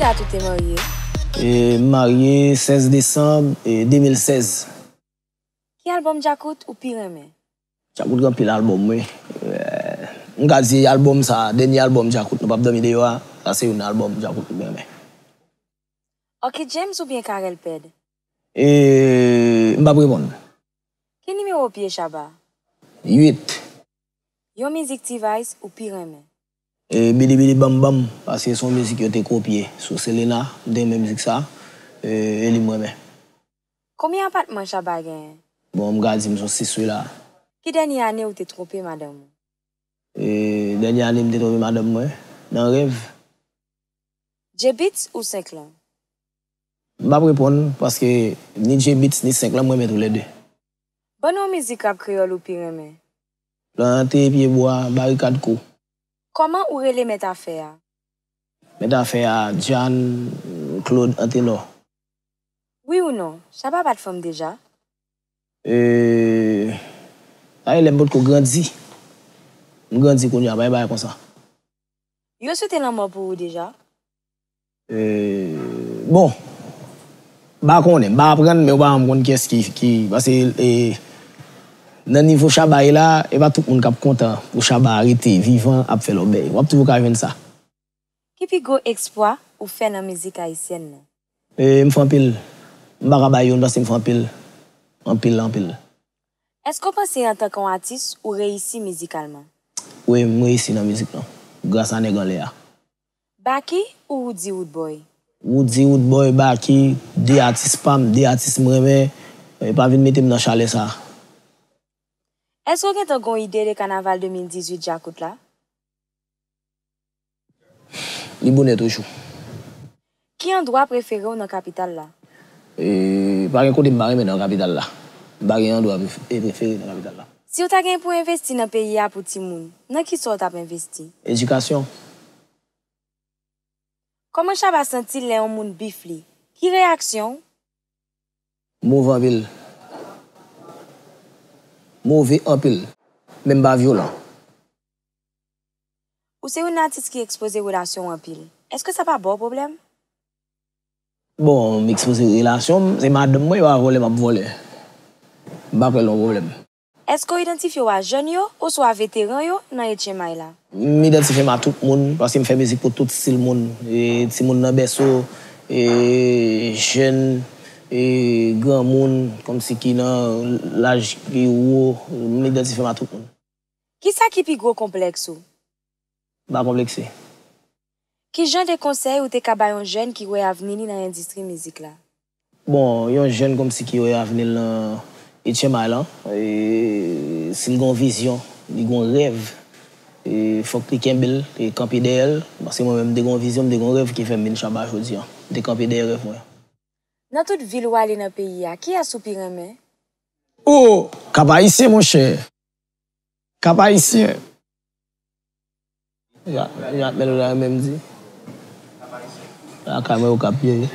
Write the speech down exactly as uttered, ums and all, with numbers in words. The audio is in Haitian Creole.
Dat ou te marye? E, m marye sèz desanm, e, de mil sèz. Ki albòm Djakout ou pi renmen? Djakout gen anpil albòm, wi. E, m ka di albòm sa, dènye albòm Djakout, Nou p ap dòmi deyò a, sa se youn nan albòm Djakout m renmen. Oky James oubyen Carel Pèd? E, m p ap reponn. Ki nimewo pye Shabba? Uit. Yon mizik T-Vice ou pi renmen? E, Bidi Bidi Bam Bam, paske se yon mizik yo te kopye sou Selena, m te renmen mizik sa, e, e li m renmen. Konbyen apatman Shabba genyen? Bon, m ka di m se yon sis wi la. Ki dènye ane ou te twonpe madanm ou? E, dènye ane m te twonpe madanm mwen, nan rèv. J-Beatz ou Senklan? M p ap reponn, paske ni J-Beatz ni Senklan, mwen renmen toulède. Ban nou yon mizik rap kreyòl ou pi renmen. Plante pye bwa, Barikad Kou. Kòman ou rele mèt afè a? Mèt afè a, Jean Claude Antenor. Wi ou non, Shabba bat fanm deja? E, sa e lè m potko grandi. M grandi kounye a, pa gen bagay konsa. Yo swete lanmò pou ou deja? E, bon, m pa konnen, m pa aprann, men ou pa janm konn kiyès ki, ki, paske, e, nan nivo Shabba ye la, e pa tout moun k ap kontan pou Shabba rete vivan ap fè lòbèy. W ap toujou ka jwenn sa. Ki pi gwo eksplwa ou fè nan mizik ayisyèn nan? E, m fè anpil. M pa ka bay youn paske m fè anpil. Anpil, anpil. Èske w panse antanke yon atis ou reyisi mizikalman? Wi, m reyisi nan mizik lan. Gras a nèg anlè a. Baky ou Roody Roodboy? Roody Roodboy, Baky, de atis pa m, de atis m renmen. E, pa vin mete m nan chalè sa. Èske w gentan gen yon ide de kanaval de mil dizuit Djakout la? Li bonè toujou. Ki andwa prefere w nan kapital la? E, pa gen kote m pa renmen nan kapital la. M pa gen andwa pref-, e, prefere nan kapital la. Si w ta gen pou envesti nan peyi a pou timoun, nan kisa w t ap envesti? Edikasyon. Kòman Shabba santi l lè yon moun beef li? Ki reyaksyon w? Move anpil. Move anpil. Men m pa vyolan. Ou se youn nan atis ki ekspoze relasyon w anpil. Èske sa pa ba w pwoblèm? Bon, m ekspoze relasyon m, se madanm mwen, yo a vòlè, m ap vòlè. M pa kwè l yon pwoblèm. Èske w idantifye w a jèn yo oswa veteran yo nan H M I la? M idantifye m a tout moun, paske m fè mizik pou tout stil moun. E, timoun nan bèso, e, jèn, e, granmoun, kòmsi ki nan laj ki wo, m idantifye m a tout moun. Kisa ki pi gwo konplèks ou? M pa konplekse. Ki jan de konsèy ou te ka ba yon jèn ki wè avni li nan endistri mizik la? Bon, yon jèn kòmsi ki wè avni l nan H M I lan, e, si l gen yon vizyon, li gen yon rèv, e, fòk li kenbe l, e kanpe dèyè l, paske mwen menm, m te gen yon vizyon, m te gen yon rèv ki fè m vin Shabba jodi a. M te kanpe dèyè rèv mwen. Nan tout vil ou ale nan peyi a, kiyès ou pi renmen? O! Kap Ayisyen, monchè! Kap Ayisyen. Ya, ya, men nou la menm di. Lakay mwen yo k ap ye.